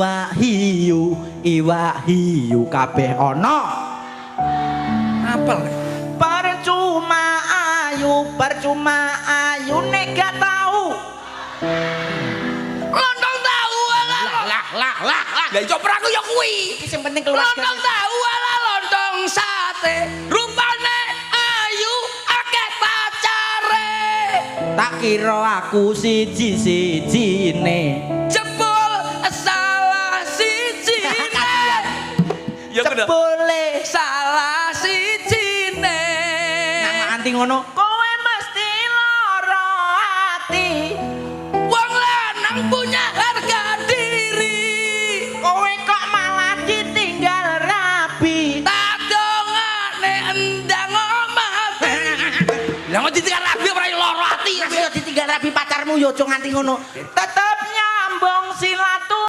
Iwak hiu, iwak hiu kabeh ana. Apel. Percuma ayu, percuma ayu nek gak tau. Lontong tahu ala. Lah lah lah lah. Lah iso perangku ya kuwi. Iki sing penting keluarga. Lontong tahu ala lontong sate. Rupane ayu akeh pacare. Tak kira aku siji-sijine. Jebul salah siji. Ya kudu. Jebule Salah sijine. nang nganti ngono. Kowe mesti lara ati. Wong lanang punya harga diri. Kowe kok malah ditinggal rabi. Tak dongane endang mati. Lah kok ditinggal rabi ora ya lara ati. Mas yo ditinggal rabi pacarmu yo aja nganti ngono. Tetep nyambung silaturahmi.